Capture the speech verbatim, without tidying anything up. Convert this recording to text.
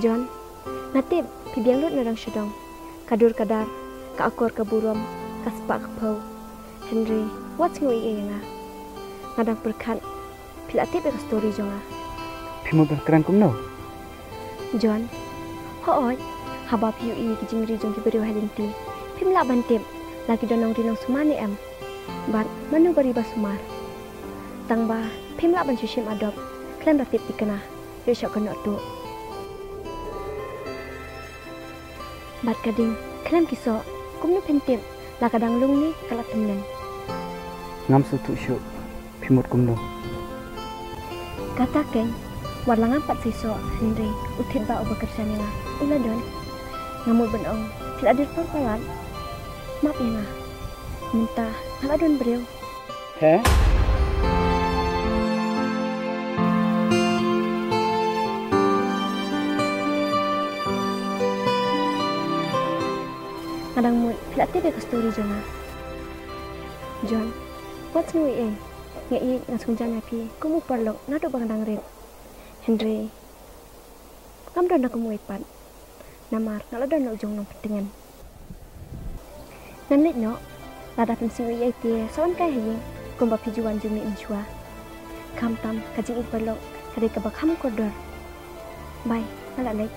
John, nga tip phi biang lut na dang sha dong. Ka dur ka dar, ka akor ka burom, ka spah ka phew. Hynrei wat sngew ei ei ïa nga. Nga dang pyrkhat phi la tip ïa ka story jong nga. Phi mut ban kren kumno? John, hooid, haba phi ïohi ïa ki jingri jong ki briew ha lynti, phim lah ban tip la ki don nongri nongsumar ne em, bad mano ba ri ba sumar. Tang ba phim lah ban shu shim adop khlem da tip thikna, ïoh shah kynnoh tuh. Bad ka ding khlem ki soh, kumno phin tip la ka dang lung ne ka la tymmen? Ngam sngewthuh shuh, phi mut kumno? Kata keiñ, wat la ngam pat seisoh, hynrei u thied bah uba kyrshan ïa nga u la don. Nga mut ban ong phi la dier por palat. Map ïa nga, mynta nga la don briew. He? Nga dang mut phi la tip ïa ka story jong nga. John, wat sngew ei ei. Nga ïeit nga sngewjan ïa phi kum u paralok naduh ba nga dang rit. Hynrei ngam don da kumwei pat, namar nga la don la u jong u nongpyntngen. Ngan leit noh, lada phin sngew ei ei te sa wan kai ha ïing kumba phi ju wan ju mih mynshuwa. Khamtam ka jingïeit paralok ka dei kaba kham kordor. Bye, nga la leit.